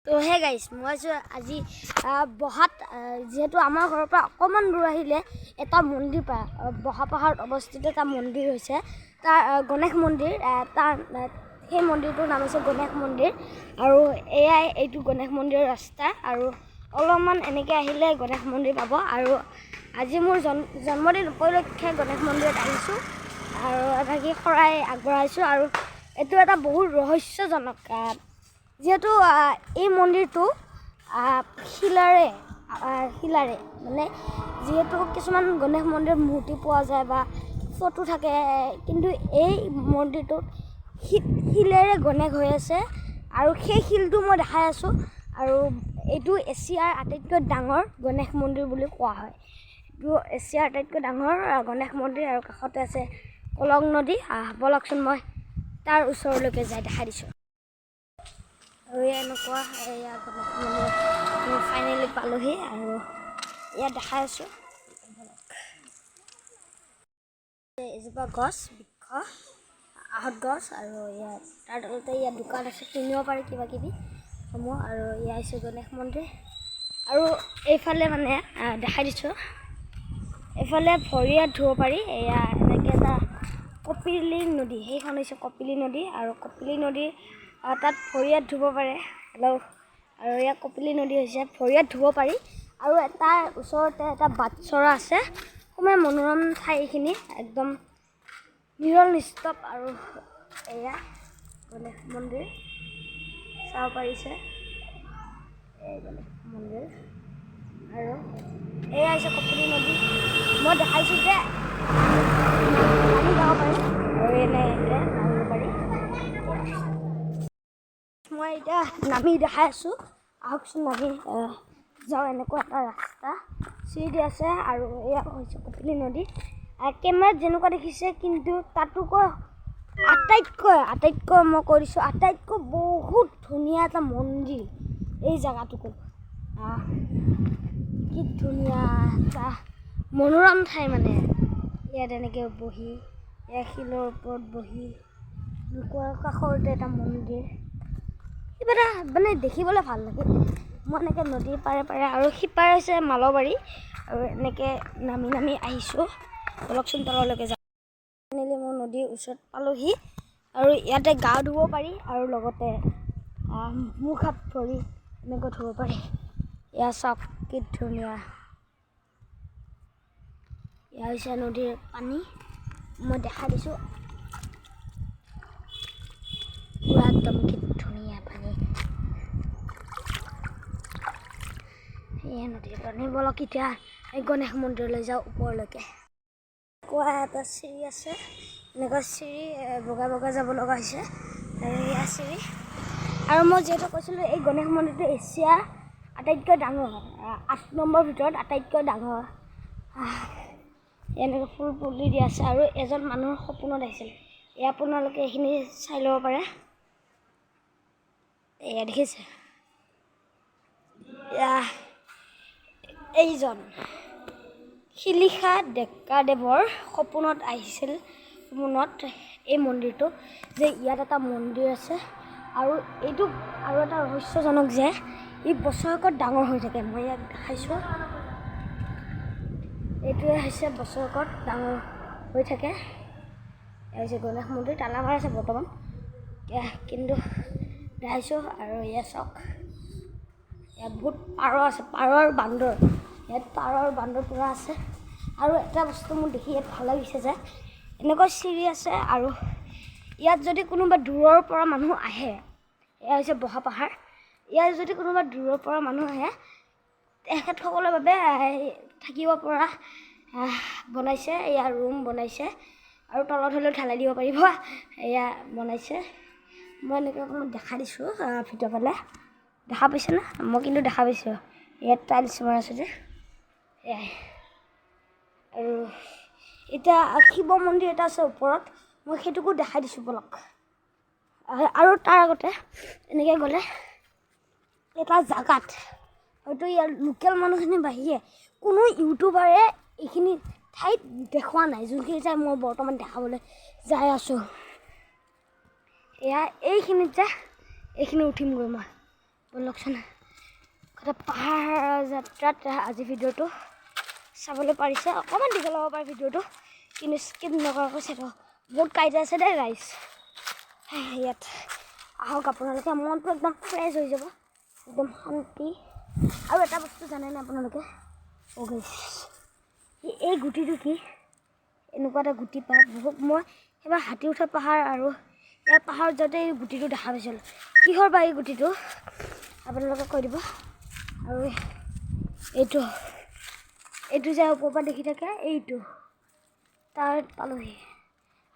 তো হে গাইছ, মই আছোঁ আজি বহাত। যিহেতু আমাৰ ঘৰৰ পৰা অকণমান দূৰ আহিলে এটা মন্দিৰ পায়, বহা পাহাৰত অৱস্থিত এটা মন্দিৰ হৈছে তাৰ গণেশ মন্দিৰ। তাৰ সেই মন্দিৰটোৰ নাম হৈছে গণেশ মন্দিৰ। আৰু এয়াই এইটো গণেশ মন্দিৰৰ ৰাস্তা আৰু অলপমান এনেকৈ আহিলে গণেশ মন্দিৰ পাব। আৰু আজি মোৰ জন্মদিন উপলক্ষে গণেশ মন্দিৰত আহিছোঁ আৰু এভাগি শৰাই আগবঢ়াইছোঁ। আৰু এইটো এটা বহুত ৰহস্যজনক, যিহেতু এই মন্দিৰটো শিলাৰে শিলাৰে মানে যিহেতু কিছুমান গণেশ মন্দিৰত মূৰ্তি পোৱা যায় বা ফটো থাকে, কিন্তু এই মন্দিৰটোত শিলেৰে গণেশ হৈ আছে আৰু সেই শিলটো মই দেখাই আছোঁ। আৰু এইটো এছিয়াৰ আটাইতকৈ ডাঙৰ গণেশ মন্দিৰ বুলি কোৱা হয়। এইটো এছিয়াৰ আটাইতকৈ ডাঙৰ গণেশ মন্দিৰ আৰু কাষতে আছে কলং নদী। ব'লকচোন, মই তাৰ ওচৰলৈকে যাই দেখাই দিছোঁ। আৰু এনেকুৱা এয়া গণেশ মন্দিৰ ফাইনেলি পালোহি আৰু ইয়াত দেখাই আছোঁ। এজোপা গছ, বৃক্ষ, আহঁত গছ আৰু ইয়াত তাৰ তলতে ইয়াত দোকান আছে, কিনিব পাৰি কিবা কিবি সমূহ। আৰু এয়া হৈছে গণেশ মন্দিৰ। আৰু এইফালে মানে দেখাই দিছোঁ, এইফালে ভৰি হাত ধুব পাৰি। এয়া এনেকৈ এটা কপিলী নদী, সেইখন হৈছে কপিলী নদী আৰু কপিলী নদীৰ তাত ভৰি হাত ধুব পাৰে। হেল্ল', আৰু এয়া কপিলী নদী হৈছে, ভৰি হাত ধুব পাৰি। আৰু তাৰ ওচৰতে এটা বাটচৰা আছে। খুবেই মনোৰম ঠাই এইখিনি, একদম নিৰল নিস্তব্ধ। আৰু এয়া গণেশ মন্দিৰ চাব পাৰিছে, এই গণেশ মন্দিৰ। আৰু এয়া হৈছে কপিলী নদী। মই দেখাইছোঁ যে নামি যাব পাৰি আৰু এনেকৈ নামিব পাৰি। মই এতিয়া নামি দেখাই আছোঁ, আহকচোন নামি যাওঁ। এনেকুৱা এটা ৰাস্তা, চিৰি আছে আৰু এয়া হৈছে কপিলী নদী। কেমেৰাত যেনেকুৱা দেখিছে, কিন্তু তাতোকৈ আটাইতকৈ আটাইতকৈ মই কৈ দিছোঁ, আটাইতকৈ বহুত ধুনীয়া এটা মন্দিৰ এই জেগাটোকো। কি ধুনীয়া এটা মনোৰম ঠাই, মানে ইয়াত এনেকৈ বহি, ইয়াত শিলৰ ওপৰত বহি, এনেকুৱা কাষৰতে এটা মন্দিৰ, কিবা এটা মানে দেখিবলৈ ভাল লাগে। মই এনেকৈ নদীৰ পাৰে পাৰে আৰু সিপাৰে হৈছে মালবাৰী আৰু এনেকৈ নামি নামি আহিছোঁ। ব'লকচোন, তললৈকে যাওঁ। ফাইনেলি মই নদীৰ ওচৰত পালোহি আৰু ইয়াতে গা ধুব পাৰি আৰু লগতে মুখ হাত ভৰি এনেকৈ ধুব পাৰি। এয়া চাওক, কি ধুনীয়া! এয়া হৈছে নদীৰ পানী, মই দেখাই দিছোঁ পূৰা একদম কি ধুনীয়া পানী। এয়া নদীৰ পানী। ব'লক, এতিয়া এই গণেশ মন্দিৰলৈ যাওঁ ওপৰলৈকে। কোৱা এটা চিৰি আছে, এনেকুৱা চিৰি বগাই বগাই যাব লগা হৈছে। আৰু এয়া চিৰি। আৰু মই যিহেতু কৈছিলোঁ, এই গণেশ মন্দিৰটো এছিয়াৰ আটাইতকৈ ডাঙৰ, 8 নম্বৰ ভিতৰত আটাইতকৈ ডাঙৰ। এনেকৈ ফুল পুলি দিয়া আছে আৰু এজন মানুহৰ সপোনত আহিছিল। এয়া আপোনালোকে এইখিনি চাই ল'ব পাৰে। এয়া দেখিছে, এয়া এইজন শিলিখা ডেকাদেৱৰ সপোনত আহিছিল, সপোনত এই মন্দিৰটো, যে ইয়াত এটা মন্দিৰ আছে। আৰু এইটো আৰু এটা ৰহস্যজনক যে ই বছৰেকত ডাঙৰ হৈ থাকে। মই ইয়াক দেখাইছোঁ, এইটোৱে হৈছে বছৰেকত ডাঙৰ হৈ থাকে। এয়া হৈছে গণেশ মন্দিৰ, তালা মাৰা আছে বৰ্তমান, কিন্তু দেখাইছোঁ। আৰু এয়া চাওক, ইয়াত বহুত পাৰ আছে, পাৰ আৰু বান্দৰ। ইয়াত পাৰ আৰু বান্দৰ পূৰা আছে। আৰু এটা বস্তু মোৰ দেখি ইয়াত ভাল লাগিছে যে এনেকুৱা চিৰি আছে আৰু ইয়াত যদি কোনোবা দূৰৰ পৰা মানুহ আহে, এয়া হৈছে বহা পাহাৰ, ইয়াত যদি কোনোবা দূৰৰ পৰা মানুহ আহে, তেখেতসকলৰ বাবে থাকিব পৰা বনাইছে। এয়া ৰুম বনাইছে আৰু তলত হ'লেও ঢালাই দিব পাৰিব, এয়া বনাইছে। মই এনেকৈ অকণমান দেখাই দিছোঁ ভিতৰৰ ফালে। দেখা পাইছেনে? মই কিন্তু দেখা পাইছোঁ। ইয়াত টাইলছ মৰা আছে যে, এয়াই। আৰু এতিয়া শিৱ মন্দিৰ এটা আছে ওপৰত, মই সেইটোকো দেখাই দিছোঁ, ব'লক। আৰু তাৰ আগতে এনেকৈ গ'লে এটা জাগাত হয়তো ইয়াৰ লোকেল মানুহখিনিৰ বাহিৰে কোনো ইউটিউবাৰে এইখিনি ঠাইত দেখুওৱা নাই, যোনখিনি ঠাই মই বৰ্তমান দেখাবলৈ যাই আছোঁ। এয়া এইখিনিত যে এইখিনি উঠিমগৈ মই। ব'লকচোন, এটা পাহাৰ যাত্ৰাত আজি ভিডিঅ'টো চাবলৈ পাৰিছে। অকণমান দীঘল হ'ব পাৰে ভিডিঅ'টো, কিন্তু স্কিপ নকৰাকৈ চাই থাকক। বহুত কাঁইট আছে দেই ৰাইজ। ইয়াত আহক আপোনালোকে, মনটো একদম ফ্ৰেছ হৈ যাব, একদম শান্তি। আৰু এটা বস্তু জানেনে আপোনালোকে? অ' গাইছ, এই গুটিটো কি? এনেকুৱা এটা গুটি পায় বহুত। মই সেইবাৰ হাতী উঠা পাহাৰ আৰু ইয়াৰ পাহাৰত যাওঁতে এই গুটিটো দেখা পাইছিলোঁ। কিহৰ বা এই গুটিটো, আপোনালোকে কৈ দিব। আৰু এইটো এইটো যে ওপৰৰ পৰা দেখি থাকে, এইটো তাৰ পালোহি।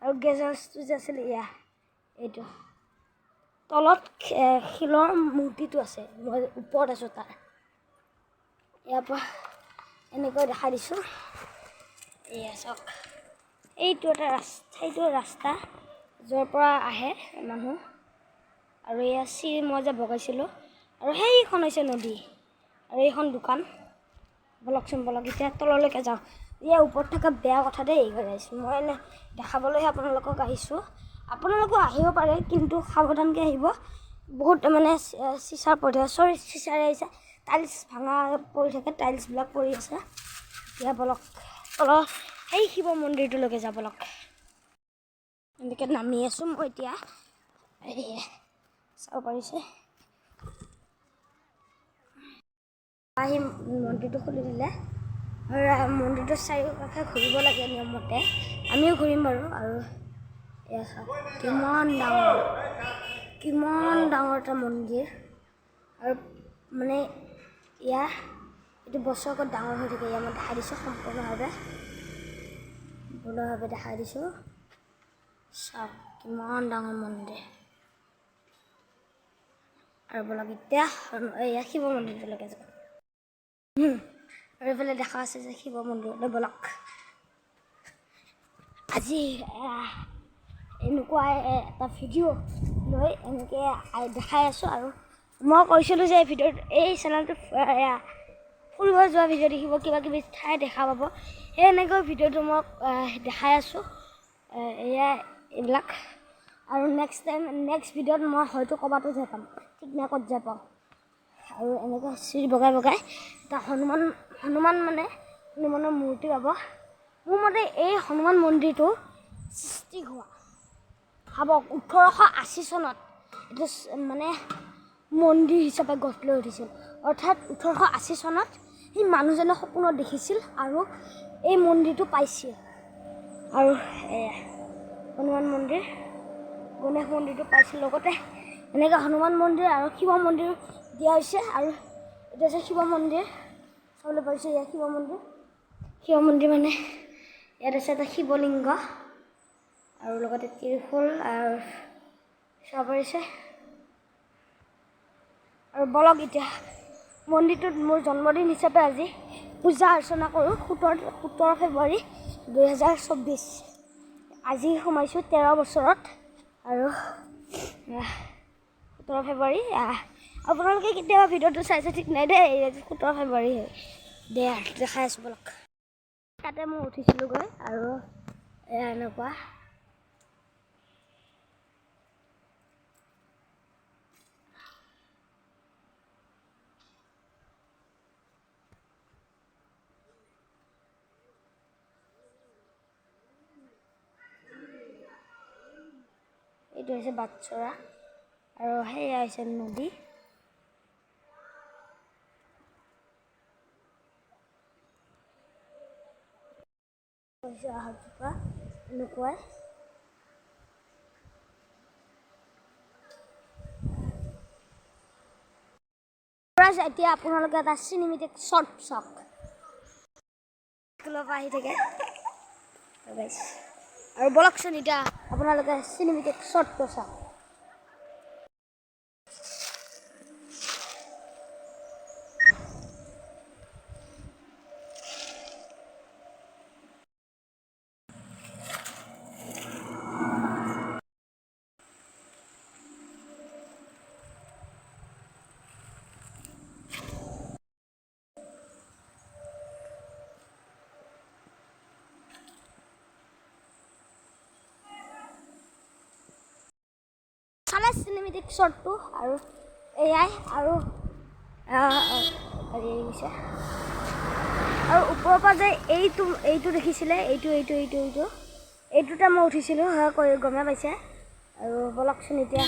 আৰু গেষ্ট হাউচটো যে আছিলে, এয়া এইটো তলত শিলৰ মূৰ্তিটো আছে, মই ওপৰত আছোঁ তাৰ। ইয়াৰ পৰা এনেকৈ দেখাই দিছোঁ। এয়া চাওক, এইটো এটা ৰাস্তা, এইটো ৰাস্তা য'ৰ পৰা আহে মানুহ। আৰু এয়া চিৰি মই যে বগাইছিলোঁ। আৰু সেইখন হৈছে নদী আৰু এইখন দোকান। ব'লকচোন ব'লক, এতিয়া তললৈকে যাওঁ। ইয়াৰ ওপৰত থকা বেয়া কথা দেই গাইছ, মই এনে দেখাবলৈহে আপোনালোকক আহিছোঁ। আপোনালোকো আহিব পাৰে, কিন্তু সাৱধানকৈ আহিব। বহুত মানে চিচাৰ পৰি থাকে, চৰি চিচাৰে আহিছে, টাইলছ ভাঙা পৰি থাকে, টাইলছবিলাক পৰি আছে। এতিয়া ব'লক তলৰ সেই শিৱ মন্দিৰটোলৈকে যাব ব'লক। এনেকৈ নামি আছোঁ মই এতিয়া, এই চাব পাৰিছে। আহি মন্দিৰটো খুলি দিলে আৰু মন্দিৰটোৰ চাৰিওকাষে ঘূৰিব লাগে নিয়মমতে, আমিও ঘূৰিম বাৰু। আৰু এয়া চাওক, কিমান ডাঙৰ, কিমান ডাঙৰ এটা মন্দিৰ। আৰু মানে ইয়াৰ এইটো বছৰেকত ডাঙৰ হৈ থাকে। ইয়াৰ মই দেখাই দিছোঁ সম্পূৰ্ণভাৱে, সম্পূৰ্ণভাৱে দেখাই দিছোঁ। চাওক কিমান ডাঙৰ মন্দিৰ। আৰু ব'লক এতিয়া এয়া শিৱ মন্দিৰটোলৈকে যাওঁ। আৰু এইফালে দেখা আছে যে শিৱ মন্দিৰলৈ ব'লক। আজি এনেকুৱা এটা ভিডিঅ' লৈ এনেকৈ দেখাই আছোঁ। আৰু মই কৈছিলোঁ যে এই ভিডিঅ'ত, এই চেনেলটোত ফুৰিব যোৱা ভিডিঅ' দেখিব, কিবা কিবি ঠাই দেখা পাব। সেই এনেকৈ ভিডিঅ'টো মই দেখাই আছোঁ। এয়া এইবিলাক। আৰু নেক্সট টাইম, নেক্সট ভিডিঅ'ত মই হয়তো ক'ৰবাতো যাই পাম, ঠিক নাই ক'ত যাই পাওঁ। আৰু এনেকৈ চিৰি বগাই বগাই এটা হনুমান, হনুমান মানে হনুমানৰ মূৰ্তি পাব। মোৰ মতে এই হনুমান মন্দিৰটো সৃষ্টি হোৱা, ভাবক 1880 চনত এইটো মানে মন্দিৰ হিচাপে গঢ় লৈ উঠিছিল। অৰ্থাৎ 1880 চনত সেই মানুহজনে সপোনত দেখিছিল আৰু এই মন্দিৰটো পাইছিল। আৰু এয়া হনুমান মন্দিৰ, গণেশ মন্দিৰটো পাইছিল। লগতে এনেকৈ হনুমান মন্দিৰ আৰু শিৱ মন্দিৰ দিয়া হৈছে। আৰু এইটো হৈছে শিৱ মন্দিৰ, চাবলৈ পাৰিছে। ইয়াত শিৱ মন্দিৰ, শিৱ মন্দিৰ মানে ইয়াত আছে এটা শিৱলিংগ আৰু লগতে ত্ৰিশূল আৰু চাব পাৰিছে। আৰু ব'লক এতিয়া মন্দিৰটোত মোৰ জন্মদিন হিচাপে আজি পূজা অৰ্চনা কৰোঁ। 17 ফেব্ৰুৱাৰী 2024 আজি সোমাইছোঁ 13 বছৰত। আৰু 17 ফেব্ৰুৱাৰী, আপোনালোকে কেতিয়াবা ভিডিঅ'টো চাইছে ঠিক নাই দেই, 17 ফেব্ৰুৱাৰী হয় দে, দেখাই আছোঁ ব'লক। তাতে মই উঠিছিলোঁগৈ। আৰু এয়া এনেকুৱা এইটো হৈছে বাটচৰা আৰু সেয়া হৈছে নদী। হৈছে আহঁতজোপা এনেকুৱাই। এতিয়া আপোনালোকে এটা চিনেমেটিক শ্বৰ্ট চাওক। স্কুলৰ পৰা আহি থাকে আৰু ব'লকচোন এতিয়া আপোনালোকে চিনেমেটিক শ্বৰ্টটো চাওক। চালে চিনেমেটিক শ্বৰ্টটো। আৰু এয়াই আৰু গাড়ী আহি গৈছে। আৰু ওপৰৰ পৰা যে এইটো এইটো দেখিছিলে, এইটো এইটো এইটো এইটো এইটোতে মই উঠিছিলোঁ, হয় কৈ গমেই পাইছে। আৰু ব'লকচোন এতিয়া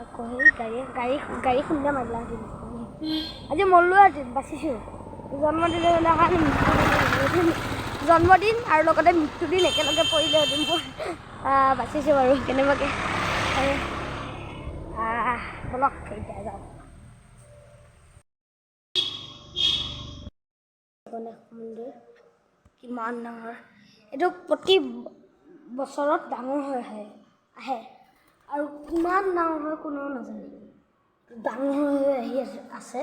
আকৌ সেই গাড়ী গাড়ী গাড়ী খুন্দা মাৰিলা। আজি মৰলোঁ, আজি বাচিছোঁ। জন্মদিনৰ কাৰণে জন্মদিন আৰু লগতে মৃত্যুদিন একেলগে পৰিলে মোৰ, বাচিছোঁ বাৰু কেনেবাকৈ। আৰু ব'লক এতিয়া যাওঁ। গণেশ মন্দিৰ কিমান ডাঙৰ! এইটো প্ৰতি বছৰত ডাঙৰ হৈ আহে আহে আৰু কিমান ডাঙৰ হয় কোনেও নাজানে। ডাঙৰ হৈ হৈ আহি আছে আছে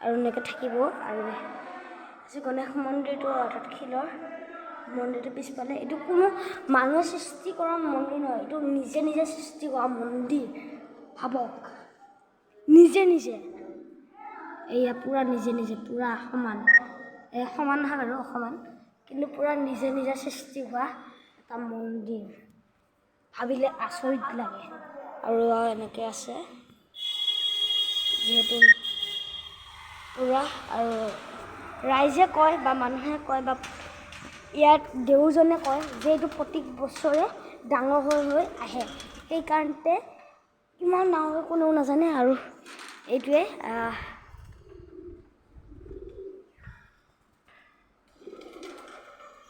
আৰু এনেকৈ থাকিব। আৰু আছে গণেশ মন্দিৰটো, অৰ্থাৎ শিলৰ মন্দিৰটোৰ পিছফালে। এইটো কোনো মানুহে সৃষ্টি কৰা মন্দিৰ নহয়, এইটো নিজে নিজে সৃষ্টি কৰা মন্দিৰ। ভাবক, নিজে নিজে, এয়া পূৰা নিজে নিজে পূৰা সমান, এই সমান নহয় বাৰু অসমান, কিন্তু পূৰা নিজে নিজে সৃষ্টি হোৱা এটা মন্দিৰ। ভাবিলে আচৰিত লাগে। আৰু এনেকৈ আছে যিহেতু পূৰা। আৰু ৰাইজে কয় বা মানুহে কয় বা ইয়াত দেউজনে কয় যে এইটো প্ৰত্যেক বছৰে ডাঙৰ হৈ হৈ আহে, সেইকাৰণতে কিমান ডাঙৰ হয় কোনেও নাজানে। আৰু এইটোৱে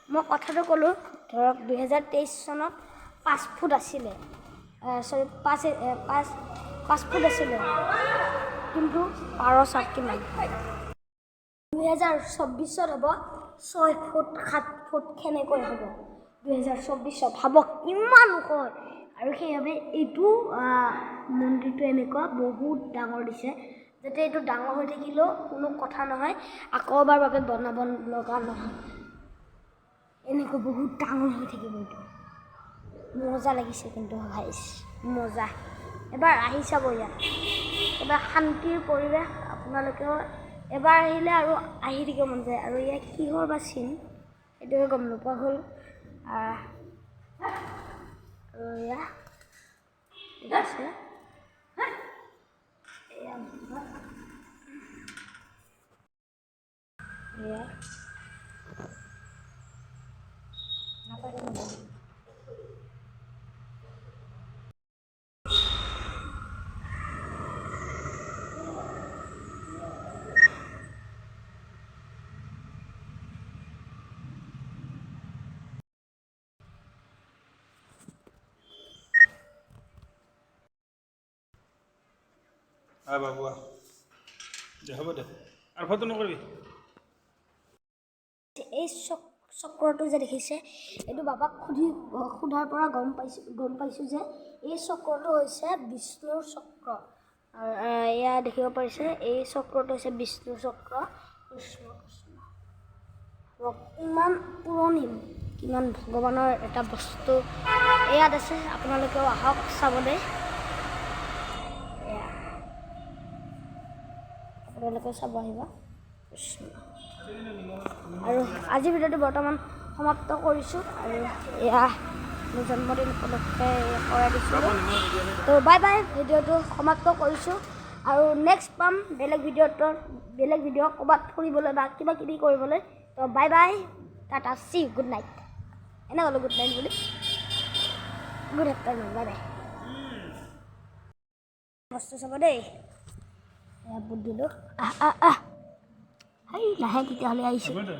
মই কথাটো ক'লোঁ, ধৰক 2023 চনত 5 ফুট আছিলে, চৰি পাঁচ পাঁচ পাঁচ ফুট আছিলে, কিন্তু পাৰ চাওক কিমান। 2024ত হ'ব 6 ফুট 7 ফুট সেনেকৈ হ'ব 2024ত। ভাবক কিমান ওখ। আৰু সেইবাবে এইটো মন্দিৰটো এনেকুৱা বহুত ডাঙৰ দিছে, যাতে এইটো ডাঙৰ হৈ থাকিলেও কোনো কথা নহয়, আকৌ এবাৰ বাবে বনাব লগা নহয়, এনেকৈ বহুত ডাঙৰ হৈ থাকিব এইটো। মজা লাগিছে কিন্তু ভাইছ, মজা। এবাৰ আহি চাব ইয়াত, এবাৰ শান্তিৰ পৰিৱেশ। আপোনালোকেও এবাৰ আহিলে আৰু আহি থাকিব মন যায়। আৰু ইয়াত কিহৰ বা চিন সেইটোহে গম নোপোৱা হ'ল। আৰু এয়া দেখিছে, এয়া এয়া আহ বাবু আহ, দে হ'ব দে, আৰু ফটো নকৰিবি। এই চক্ৰটো যে দেখিছে, এইটো বাবাক সোধাৰ পৰা গম পাইছোঁ যে এই চক্ৰটো হৈছে বিষ্ণুৰ চক্ৰ। আৰু এয়া দেখিব পাৰিছে, এই চক্ৰটো হৈছে বিষ্ণুৰ চক্ৰ। কৃষ্ণ কৃষ্ণ, ইমান পুৰণি, কিমান ভগৱানৰ এটা বস্তু ইয়াত আছে। আপোনালোকেও আহক চাবলৈ, এয়া আপোনালোকেও চাব আহিব। কৃষ্ণ। আৰু আজিৰ ভিডিঅ'টো বৰ্তমান সমাপ্ত কৰিছোঁ। আৰু এয়া মোৰ জন্মদিন উপলক্ষে কৰাই দিছিলোঁ। তো বাই বাই, ভিডিঅ'টো সমাপ্ত কৰিছোঁ। আৰু নেক্সট পাম বেলেগ ভিডিঅ'ত, বেলেগ ভিডিঅ' ক'ৰবাত ফুৰিবলৈ বা কিবা কিবি কৰিবলৈ। তো bye bye, tata, see, good night. এনে ক'লোঁ গুড নাইট বুলি। Good afternoon, bye bye. বস্তু চাব দেই, এয়া বুট দিলোঁ। আহ আহ আহ, হেই নাহে তেতিয়াহ'লে, আহিছোঁ। হ'ব দে,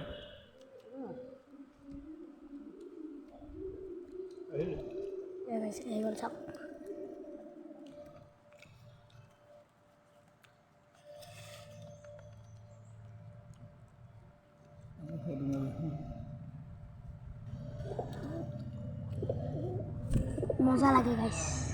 আহিলে। আহি গ'ল চাওক। মজা লাগে গাইছ।